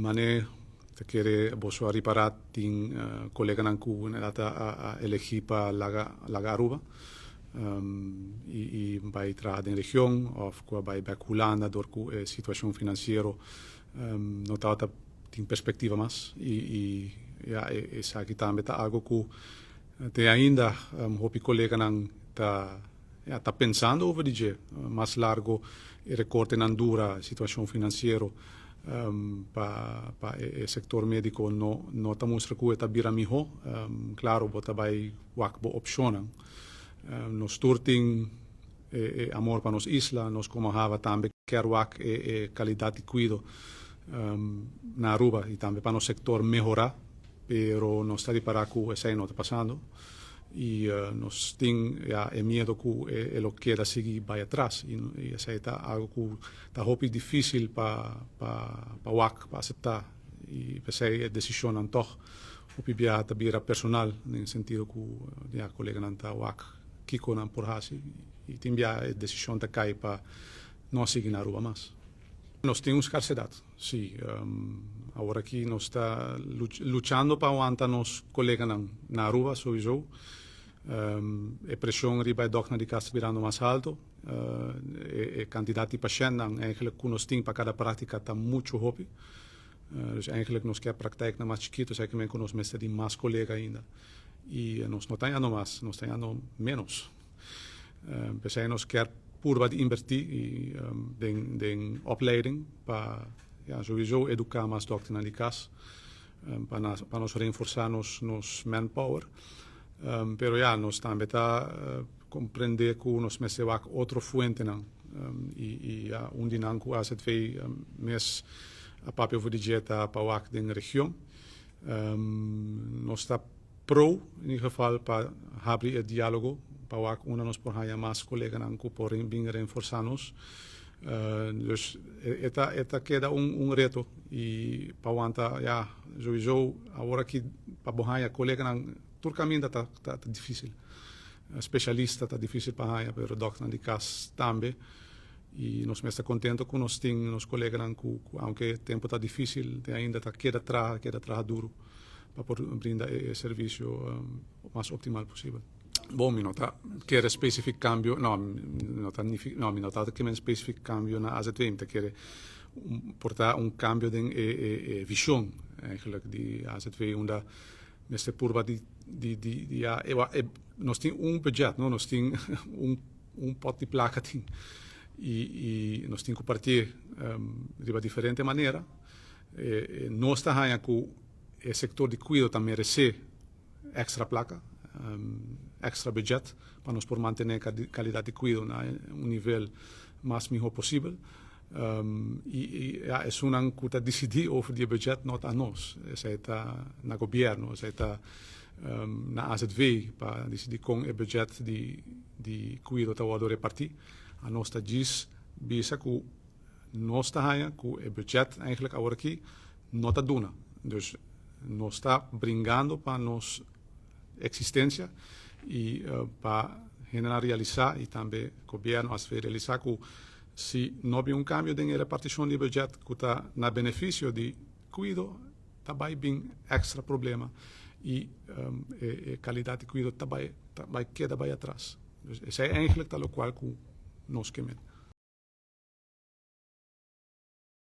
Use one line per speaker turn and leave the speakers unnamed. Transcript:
Mane ta kere boso a ripara tin coleganan cu inderdaad a elegi pa laga Aruba y bay traha den region of cu a bay bek Hulanda door cu e situacion financiero no tabata tin perspectiva mas y ya esaki tambe ta algo cu te ainda hopi coleganan ta ya ta pensando over di dje. Mas largo e recortenan dura, situacion financiero pa e sector medico no ta mustra cu e ta bira miho. Claro, bo ta bay wak bo opcionnan. Nos tur tin e amor pa nos isla, nos como HAVA tambe kier wak e calidad di cuido na Aruba y tambe pa nos sector mehora, pero nos ta ripara cu esey no ta pasando y nos tin ya e miedo cu e lo keda sigui bay atras y esey ta algo cu ta hopi dificil pa wak, pa acepta, y pesey e decisionnan toch hopi biaha ta bira personal den sentido cu ya coleganan ta wak kico nan por haci y tin biaha e decision ta cay pa no sigui na Aruba mas. Nos tin un scarsedad, si. Awor aki nos ta luchando pa awanta nos coleganan na Aruba sowieso. E presion riba e dokternan di cas ta birando mas halto. E cantidad di pashentnan eigenlijk cu nos tin pa cada practica ta mucho hopi. Dus eigenlijk nos kier praktijknan mas chikito, esaki men cu nos mester di mas colega ainda. Y nos no ta hañando mas, nos ta hañando menos. P'esei nos kier purba di inverti den opleiding pa ya sowieso educa mas dokternan di cas pa nos reenforsa nos manpower. Pero ya nos tambe ta comprende cu nos mester wak otro fuentenan y ya un di nan cu AZV mes a papia over di dje ta pa wak den region. Nos ta pro in ieder geval pa habri e dialogo pa wak unda nos por haña mas coleganan cu por bin reenforsa nos. Dus e ta keda un reto y pa wanta ya sowieso awor aki pa bo haña coleganan tur caminda ta dificil. Specialista ta dificil pa haña, pero dokternan di cas tambe, y nos mes ta contento cu nos tin nos coleganan cu aunke tempo ta dificil te ainda ta keda traha duro pa por brinda e servicio mas optimal posibel. Bon, mi no ta kere specific cambio, no, no ta no, mi no ta kere specific cambio na AZV, mi ta kere por ta un cambio den e vision eigenlijk di AZV, unda mester purba di ja, nos tin un budget, no? Nos tin un pot di placa tin y nos tin cu parti riba diferente manera. Nos ta haña cu e sector di cuido ta merece extra placa, extra budget pa nos por mantene calidad di cuido na un nivel mas miho posibel. Y ja, esunnan cu ta dicidi over di budget no ta nos, esey ta na gobierno, esey ta na AZV pa dicidi con e budget di cuido ta wordo reparti. A nos ta djis bisa cu nos ta haña cu e budget eigenlijk awor aki no ta duna. Dus nos ta bringando pa nos existencia y pa hende realisa y tambe gobierno a realisa cu si no bin un cambio den reparticion di budget cu ta na beneficio di cuido, ta bay bin extra problema y e calidad di cuido ta bay keda bay atras. Dus esey eigenlijk ta locual cu nos ke men.